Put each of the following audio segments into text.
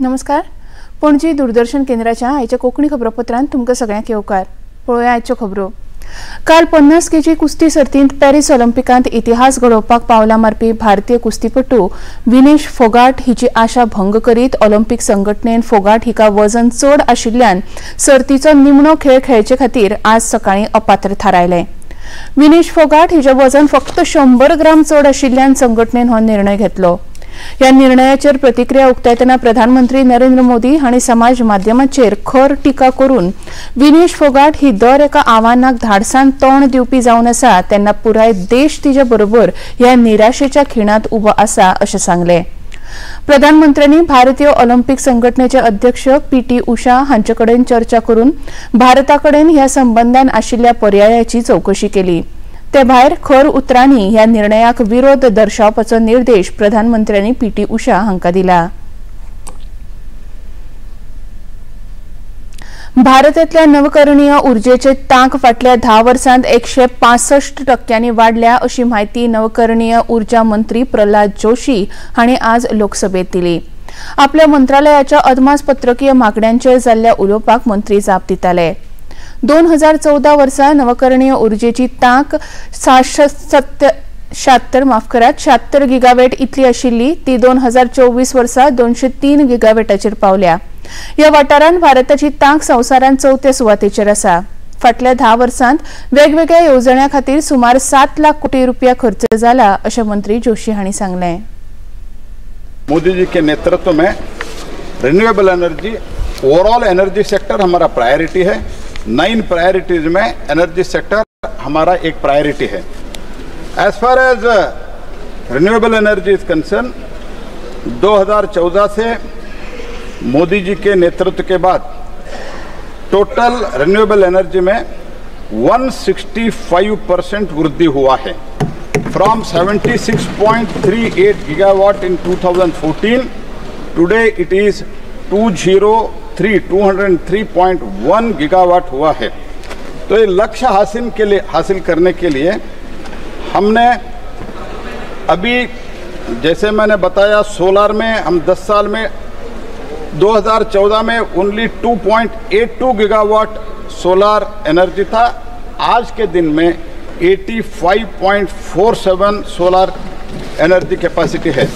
नमस्कार, पणजी दूरदर्शन केंद्राच्या आयच्या कोंकणी खबरापत्रांत तुमकां सगळ्यांक येवकार. पळोवया आयच्यो खबरो. काल 50 केजी कुस्ती सर्तींत पॅरीस ऑलिम्पिकांत इतिहास घडोवपाक पावलां मारपी भारतीय कुस्तीपटू विनेश फोगाट हिची आशा भंग करीत ऑलिम्पिक संघटनेन फोगाट हिका वजन चड आशिल्ल्यान सर्तीचो निमणो खेळ खेळचे खातीर आज सकाळीं अपात्र थारायलें. विनेश फोगाट हिचें वजन फक्त 100 ग्राम चड आशिल्ल्यान संघटनेन हो निर्णय घेतलो. ह्या निर्णयाचेर प्रतिक्रिया उक्तायतना प्रधानमंत्री नरेंद्र मोदी हांणी समाज माध्यमाचेर खर टिका करून विनेश फोगाट ही दर एका आव्हानाक धाडसान तोंड दिवपी जावन आसा, तेन्ना पुराय देश तिच्या बरोबर ह्या निराशेच्या खिणांत उबो आसा अशें सांगलें. प्रधानमंत्र्यांनी भारतीय ऑलिम्पिक संघटनेचे अध्यक्ष पी टी उषा हांचे कडेन चर्चा करून भारता कडेन ह्या संबंदान आशिल्ल्या पर्यायाची चवकशी केली. ते भायर खर उतरांनी ह्या निर्णयाक विरोध दर्शावपाचो निर्देश प्रधानमंत्र्यांनी पी टी उषा हांकां दिला. भारतांतल्या नवकरणीय उर्जेचे तांक फाटल्या 10 वर्सांत 165% वाडल्या अशी म्हायती नवकरणीय उर्जा मंत्री प्रल्हाद जोशी हांणी आज लोकसभेत दिली. आपल्या मंत्रालयाच्या अदमासपत्रकीय मागण्यांचेर जाल्ल्या उलोवपाक मंत्री जाप दिताले. 2014 वर्सा नवकरणीय उर्जेची तांक 776, माफ करात, 76 गिगावेट इतली आशिल्ली, ती 2024 वर्सा 203 गिगावेटाचेर पावल्या. ह्या वाठारांत भारताची तांक संवसारांत चवथ्या सुवातेचेर आसा. फाटल्या 10 वर्सांत वेगवेगळ्या येवजण्यां खातीर सुमार 7 लाख कोटी रुपया खर्च जाला अशें मंत्री जोशी हांणी सांगलें. मोदी जी के नेतृत्व में renewable energy, overall energy sector हमारा प्रायोरिटी है. 9 प्रायोरिटीज में एनर्जी सेक्टर हमारा एक प्रायोरिटी है. As far as renewable energy is concern, 2014 से मोदी जी के नेतृत्व के बाद टोटल रिन्यूएबल एनर्जी में 165% वृद्धि हुआ है. From 76.38 gigawatt in 2014, today it is 203 203.1 gigawatt हुआ है. तो ये लक्ष्य हासिल करने के लिए हमने अभी, जैसे मैंने बताया, सोलार में हम 10 साल में, 2014 में ओनली 2.82 गीगावाट सोलार एनर्जी था, आज के दिन में 85.47 सोलार एनर्जी कैपेसिटी है.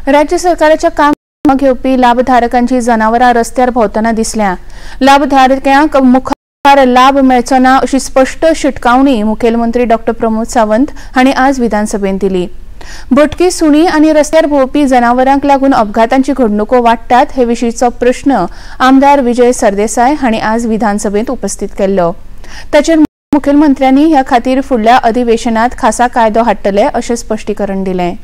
राज्य सरकाराच्या काम घेवपी लाभधारकांची जनावरां रस्त्यार भोंवतना दिसल्या. लाभधारकांक मुखार लाभ मेळचो ना अशी स्पश्ट शिटकावणी मुखेलमंत्री डॉक्टर प्रमोद सावंत हांणी आज विधानसभेंत दिली. भटकी सुणी आनी रस्त्यार भोंवपी जनावरांक लागून अपघातांची घडणुको वाडटात हे विशींचो प्रश्न आमदार विजय सरदेसाय हांणी आज विधानसभेंत उपस्थित केल्लो. ताचेर मुखेलमंत्र्यांनी ह्या खातीर फुडल्या अधिवेशनात खासा कायदो हाडटले अशें स्पश्टीकरण दिलें.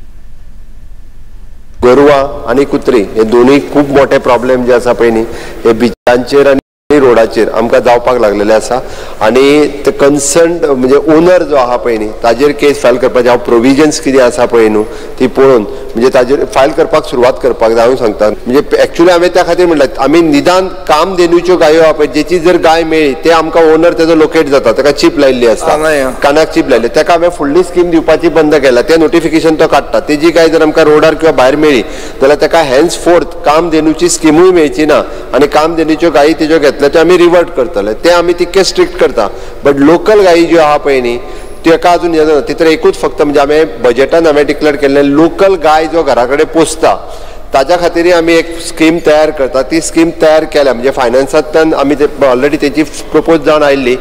गोरवां आनी कुत्री हे दोनूय खूब मोठे प्रॉब्लेम जे आसा पळय न्ही, हे बिचांचेर आनी रोडाचेर आमकां जावपाक लागलेले आसा. आनी ते कन्सर्न म्हणजे ओनर जो आहा पळय न्ही, ताजेर केस फायल करपाचे हांव प्रोविजन्स कितें आसा पळय न्हू ती पळोवन म्हणजे ताजेर फायल करपाक सुरवात करपाक जाय हांव सांगता. म्हणजे एक्चुअली हांवें त्या खातीर म्हणलें, आमी निदान काम धेनुच्यो गायो आहा पळय, जेची जर गाय मेळ्ळी ते आमकां ओनर तेजो लोकेट जाता. ताका चीप लायिल्ली आसता, कानाक चीप लायिल्ली, ताका हांवें फुडली स्कीम दिवपाची बंद केला. ते नोटिफिकेशन तो काडटा. तेजी गाय जर आमकां रोडार किंवा भायर मेळ्ळी जाल्यार ताका हेन्स फोर्थ काम धेनुची स्किमूय मेळची ना आनी काम धेनुच्यो गायी तेज्यो घेतल्या त्यो आमी रिवर्ट करतले. ते आमी तितके स्ट्रिक्ट करता. बट लोकल गायी ज्यो आहा पळय न्ही, ताका अजून हें जायना. तितून एकूच फक्त म्हणजे हांवें बजेटान हांवें डिक्लेर केल्लें, लोकल गाय जो घरा कडेन पोसता ताच्या खातीरय आमी एक स्कीम तयार करता. ती स्कीम तयार केल्या म्हणजे फायनान्सांतल्यान आमी ते ऑलरेडी तेची प्रपोज जावन आयिल्ली.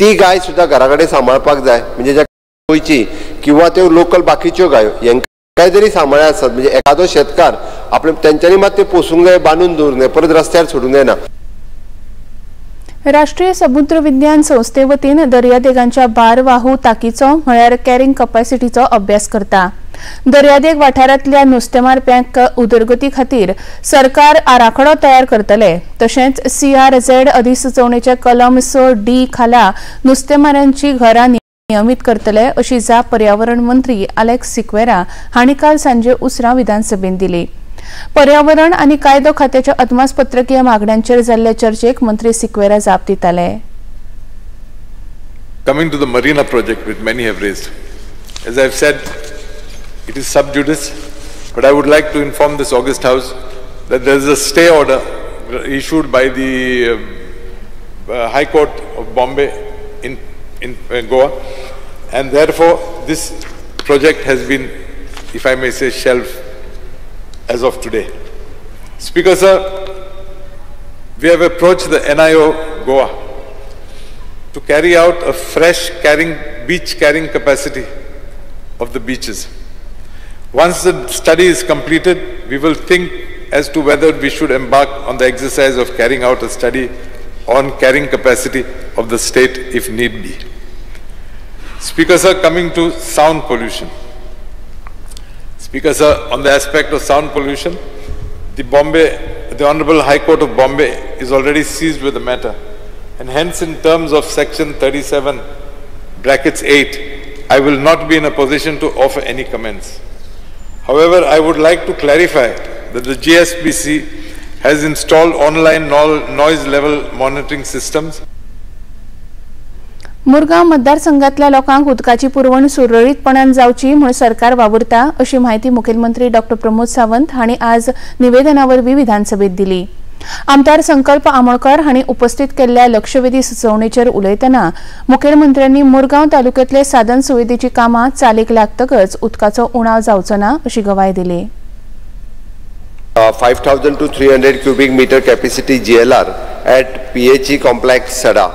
ती गाय सुद्दां घरा कडेन सांबाळपाक जाय, म्हणजे ज्या गोंयची किंवा त्यो लोकल बाकीच्यो गायो हेंकाय जरी सांबाळ्ळे आसत, म्हणजे एखादो शेतकार आपले तेंच्यांनी मात ते पोसूंक जाय, बांदून दवरूंक जाय, परत रस्त्यार सोडूंक जायना. राष्ट्रीय समुद्र विज्ञान संस्थे वतीन दर्यादेगांच्या भारवाहू ताकीचो म्हळ्यार कॅरिंग कपॅसिटीचो अभ्यास करता. दर्यादेग वाठारांतल्या नुस्तेमारप्यांक उदरगती खातीर सरकार आराखडो तयार करतले. तशेंच सीआरझेड अधिसुचोवणेच्या कलम 6D खाला नुस्तेमाऱ्यांची घरां नियमीत करतले अशी जाप पर्यावरण मंत्री आलेक्स सिक्वेरा हांणी काल सांजे उसरां विधानसभेंत दिली. पर्यावरण आनी कायदो खात्याच्या अदमासपत्रकीय मागण्यांचेर जाल्ल्या चर्चेक मंत्री सिक्वेरा जाप दिताले. Coming to the Marina project, which many have raised, as I've said, it is sub judice. But I would like to inform this august house that there is a stay order issued by the High Court of Bombay in Goa, and therefore this project has been, if I may say, shelved as of today. Speaker sir, we have approached the NIO Goa to carry out a fresh beach carrying capacity of the beaches. Once the study is completed, we will think as to whether we should embark on the exercise of carrying out a study on carrying capacity of the state if need be. Speaker sir, coming to sound pollution. Speaker sir, on the aspect of sound pollution, the Honorable High Court of Bombay is already seized with the matter, and hence in terms of section 37 brackets 8, I will not be in a position to offer any comments. However, I would like to clarify that the GSBC has installed online noise level monitoring systems. Murgaon मतदारसंघातल्या लोकांक उदकाची पुरवण सुरळीतपणान जावची म्हूण सरकार वावुरता अशी म्हायती मुखेलमंत्री डॉ प्रमोद सावंत हांणी आज निवेदना वरवीं विधानसभेत दिली. आमदार संकल्प आमोणकर हांणी उपस्थित केल्ल्या लक्षवेधी सुचोवणेचेर उलयतना मुखेलमंत्र्यांनी मुरगांव तालुक्यातले साधन सुविधेची कामां चालीक लागतकच उदकाचो उणाव जावचो ना अशी गवाय दिली. 5,000 to 300 cubic meter capacity GLR at PHE complex Sada,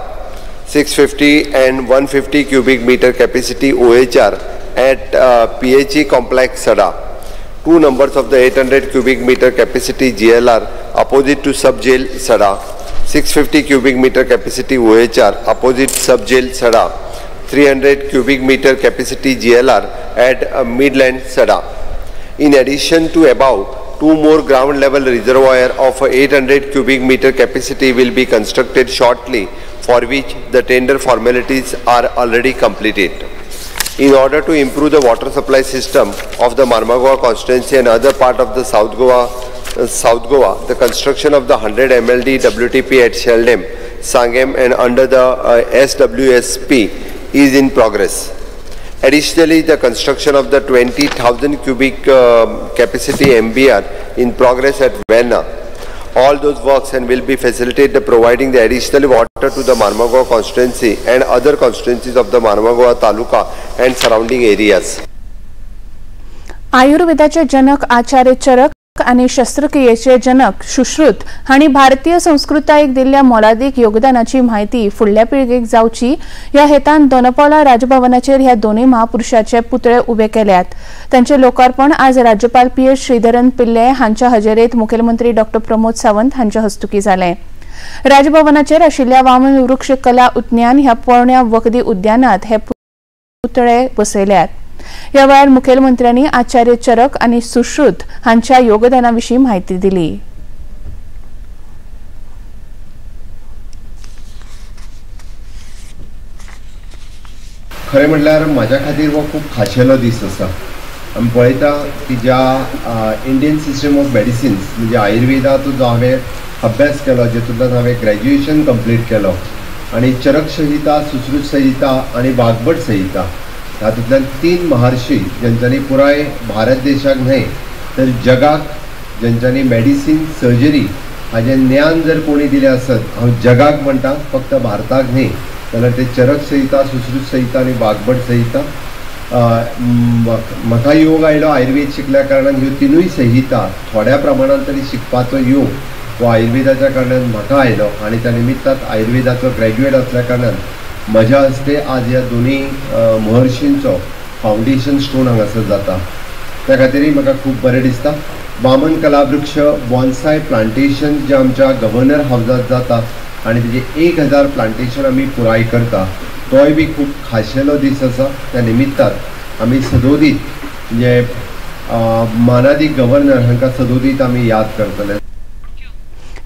650 and 150 cubic meter capacity OHR at PHE complex Sada, 2 numbers of the 800 cubic meter capacity GLR opposite to sub jail Sada, 650 cubic meter capacity OHR opposite sub jail Sada, 300 cubic meter capacity GLR at Midland Sada. In addition to above, 2 more ground level reservoir of 800 cubic meter capacity will be constructed shortly, for which the tender formalities are already completed. In order to improve the water supply system of the Marmagoa constituency and other part of the South Goa, the construction of the 100 MLD WTP at Sheldem, Sangem and under the SWSP is in progress. Additionally, the construction of the 20,000 cubic capacity MBR in progress at Verna. All those works and will be facilitated providing the additional water to the Marmagoa constituency and other constituencies of the Marmagoa taluka and surrounding areas. आयुर्वेदाचे जनक आचार्य चरक आनी शस्त्रक्रियेचे जनक सुश्रुत हांणी भारतीय संस्कृतायेक दिल्ल्या मोलादीक योगदानाची म्हायती फुडल्या पिळगेक जावची ह्या हेतान दोनपावला राजभवनाचेर ह्या दोनूय महापुरुषाचे पुतळे उबे केल्यात. तांचे लोकार्पण आज राज्यपाल पी.एस. श्रीधरन पिल्ले हांच्या हजेरेत मुखेलमंत्री डॉ प्रमोद सावंत हांच्या हस्तुकी जालें. राजभवनाचेर आशिल्ल्या वामन वृक्ष कला उद्यान ह्या पोरण्या वखदी उद्यानात हे पुतळे बसयल्यात. ह्या वेळार मुखेलमंत्र्यांनी आचार्य चरक आनी सुश्रुत हांच्या योगदाना विशीं म्हायती दिली. खरें म्हणल्यार म्हाज्या खातीर हो खूब खाशेलो दीस आसा. आमी पळयता की ज्या इंडियन सिस्टम ऑफ मेडिसिन्स म्हणजे आयुर्वेदाचो जो हांवें अभ्यास केलो, जेतूंतल्यान हांवें ग्रॅज्युएशन कंप्लीट केलो आनी चरक संहिता, सुश्रुत संहिता आनी वाग्भट संहिता हातूंतल्यान 3 महर्षी ज्यांच्यानी पुराय भारत देशाक न्हय तर जगाक ज्यांच्यानी मेडिसीन सर्जरी हाजें ज्ञान जर कोणी दिलें आसत, हांव जगाक म्हणटा फक्त भारताक न्हय, जाल्यार ते चरक संहिता, सुश्रुत संहिता आनी वाग्भट संहिता. म्हाका योग आयलो आयुर्वेद शिकल्या कारणान ह्यो तिनूय संहिता थोड्या प्रमाणान तरी शिकपाचो योग हो आयुर्वेदाच्या कारणान म्हाका आयलो आनी त्या निमित्तान आयुर्वेदाचो ग्रॅज्युएट आसल्या कारणान म्हज्या हस्ते आज ह्या दोनूय महर्षींचो फावंडेशन स्टोन हांगासर जाता. त्या खातीरय म्हाका खूब बरें दिसता. वामन कलावृक्ष बॉन्साय प्लांटेशन जें आमच्या गव्हर्नर हावजांत जाता आनी तेजें 1000 प्लांटेशन आमी पुराय करता, तोय बी खूब खाशेलो दीस आसा. त्या निमित्तान आमी सदोदीत म्हणजे मानादीक गव्हर्नर हांकां सदोदीत आमी याद करतले.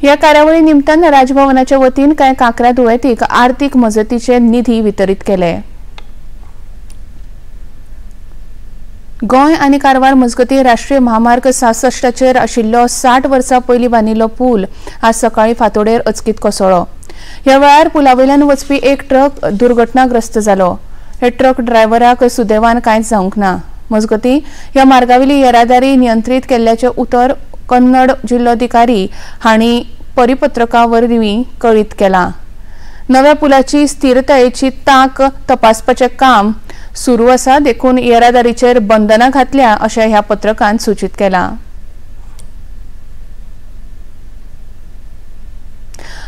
ह्या कार्यावळी निमतान राजभवनाच्या वतीन कांय कांकरा दुयेंतीक आर्थिक मजतीचे निधी वितरीत केले. गोंय आनी कारवार मजगती राष्ट्रीय महामार्ग 66चेर आशिल्लो 60 वर्सां पयलीं बांदिल्लो पूल आज सकाळीं फांतोडेर अचकीत कोसळ्ळो. ह्या वेळार पुलावयल्यान वचपी एक ट्रक दुर्घटनाग्रस्त जालो. हे ट्रक ड्रायव्हराक सुदैवान कांयच जावंक ना. मजगतीं ह्या मार्गावेली येरादारी नियंत्रीत केल्ल्याचें उतर कन्नड जिल्लोधिकारी हांणी परिपत्रका वरवीं कळीत केलां. नव्या पुलाची स्थिरतायेची तांक तपासपाचें काम सुरू आसा, देखून येरादारीचेर बंधनां घातल्या अशें ह्या पत्रकान सूचीत केलां.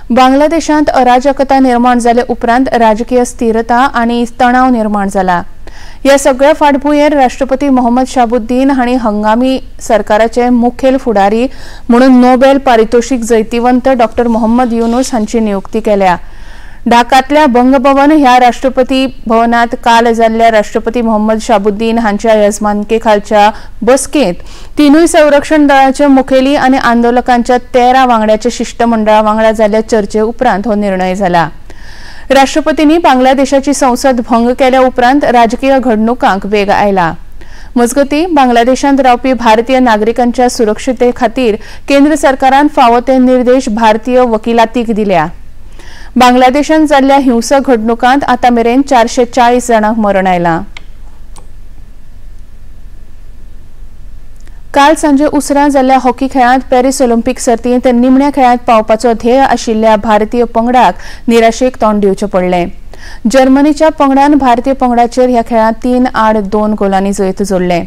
बांगलादेशांत अराजकता निर्माण जाले उपरांत राजकीय स्थिरता आनी तणाव निर्माण जाला. ह्या सगळ्या फाटभुंयेर राष्ट्रपती मोहम्मद शाबुद्दीन हांणी हंगामी सरकाराचे मुखेल फुडारी म्हणून नोबेल पारितोषिक जैतिवंत डॉक्टर मोहम्मद युनुस हांची नियुक्ती केल्या. ढाकांतल्या बंगभवन ह्या राष्ट्रपती भवनात काल जाल्ल्या राष्ट्रपती मोहम्मद शाबुद्दीन हांच्या येजमानके खालच्या बसकेंत तिनूय संरक्षण दळाचे मुखेली आनी आंदोलकांच्या 13 वांगड्याच्या शिष्टमंडळा वांगडा जाल्ल्या चर्चे उपरांत हो निर्णय जाला. राष्ट्रपतींनी बांगलादेशाची संसद भंग केल्या उपरांत राजकीय घडणुकांक वेग आयला. मजगतीं बांगलादेशांत रावपी भारतीय नागरिकांच्या सुरक्षिते खातीर केंद्र सरकारान फावो ते निर्देश भारतीय वकिलातीक दिल्या. बांगलादेशांत जाल्ल्या हिंसक घडणुकांत आतां मेरेन 440 जाणांक मरण आयलां. काल सांजे उसरां जाल्ल्या हॉकी खेळांत पॅरीस ऑलिम्पिक सर्तींत निमण्या खेळांत पावपाचो ध्येय आशिल्ल्या भारतीय पंगडाक निराशेक तोंड दिवचें पडलें. जर्मनीच्या पंगडान भारतीय पंगडाचेर ह्या खेळांत 3-2 गोलांनी जैत जोडलें.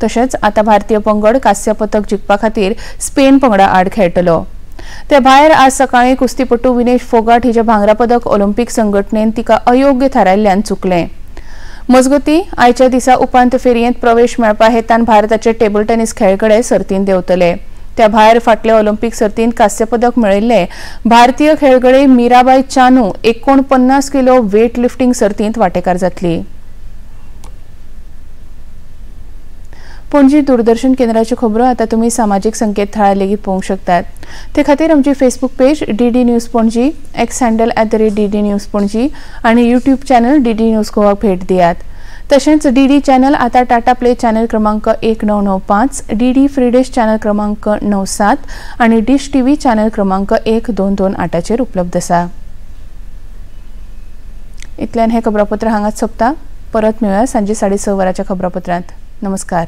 तशेंच आतां भारतीय पंगड कांस्य पदक जिखपा खातीर स्पेन पंगडा आड खेळटलो. ते भायर आज सकाळीं कुस्तीपटू विनेश फोगाट हिचें भांगरा पदक ऑलिम्पिक संघटनेन तिका अयोग्य थारायल्ल्यान चुकलें. मजगतीं आयच्या दिसा उपांत्य फेरयेंत प्रवेश मेळपा हेतान भारताचे टेबल टेनिस खेळगडे सर्तींत देंवतले. त्या भायर फाटले ऑलिम्पिक सर्तींत कांस्य पदक मेळिल्ले भारतीय खेळगडे Mirabai Chanu 49 kilo weightlifting सर्तींत वांटेकार जातली. पणजी दूरदर्शन केंद्राच्यो खबरो आतां तुमी सामाजीक संकेतथळार लेगीत पळोवंक शकतात. ते खातीर आमची Facebook page DD news Panaji, X handle @DD news Panaji आनी यूट्यूब चॅनल डीडी न्यूज गोवाक भेट दियात. तशेंच डीडी चॅनल आतां टाटा प्ले चॅनल क्रमांक 1995, डीडी फ्री डिश चॅनल क्रमांक 97 आनी डिश टीव्ही चॅनल क्रमांक 1228चेर उपलब्ध आसा. इतल्यान हें खबरापत्र हांगाच सोंपता. परत मेळुया सांजे 6:30 वरांच्या खबरापत्रांत. नमस्कार.